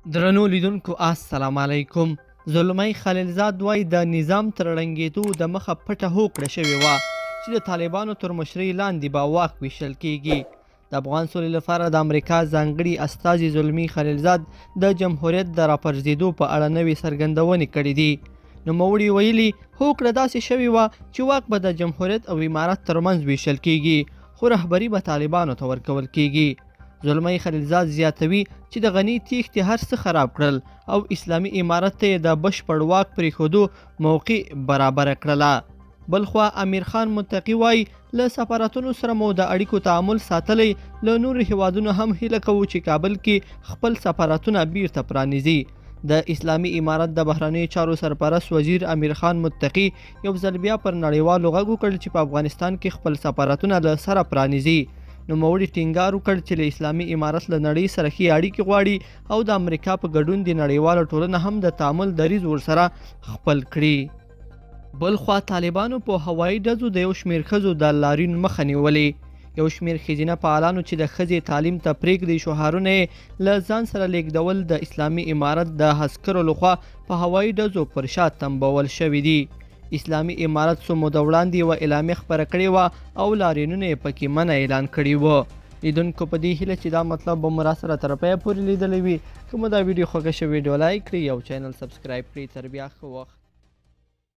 درنو لیدونکو السلام علیکم. زلمی خلیلزاد وایي د نظام تر ړنګېدو د مخه پټه هوکړه شوې وه چې د طالبانو تر مشرۍ لاندې به واک ویشل کیږي. د افغان سولې لپاره د امریکا ځانګړي استازي زلمي خلیلزاد د جمهوریت د راپرځېدو په اړه نوې څرګندونې کړې دي. نوموړي ویلي، هوکړه داسې شوې وه چې واک به د جمهوریت او امارت ترمنځ ویشل کیږي، خو رهبري به طالبانو ته ورکول کیږي. زلمی خلیلزاد زیاتوي چې د غني تیښتې هر څه خراب کړل او اسلامي امارت ته یې د بشپړ واک پرېښودو موقع برابره کړله. بلخوا امیر خان متقي وایي، له سفارتونو سره مو د اړیکو تعامل ساتلی، له نورو هیوادونو هم هیله کوو چې کابل کې خپل سفارتونه بیرته پرانیزي. د اسلامي امارت د بهرنیو چارو سرپرست وزیر امیر خان متقي یو ځل بیا پر نړیوالو غږ وکړ چې په افغانستان کې خپل سفارتونه له سره پرانیزي. نوموړي ټینګار وکړ چې له اسلامي امارت له نړۍ سره ښې اړیکې غواړي او د امریکا په ګډون د نړیواله ټولنه هم د تعامل دریځ ورسره خپل کړي. بلخوا طالبانو په هوایي ډزو د یو شمېر ښځو د لاریون مخه نیولې. یو شمېر ښځینه فعالانو چې د ښځې تعلیم ته پرېږدئ شعارونه یې له ځان سره لېږدول، د اسلامي امارت د عسکرو لخوا په هوایي ډزو پر شا تمبول شوي دي. اسلامي امارت څو موده وړاندې یوه اعلامیه خپره کړې وه او لاریونونه یې پکې منع اعلان کړي وو. لیدونکو په دې هیله چې دا مطلب به مو راسره تر پایه پورې لیدلی وي. که مو دا ویډیو خوښه شوې، ویډیو لایک کړئ او چینل سبسکرایب کړئ. تر بیا ښه وخت.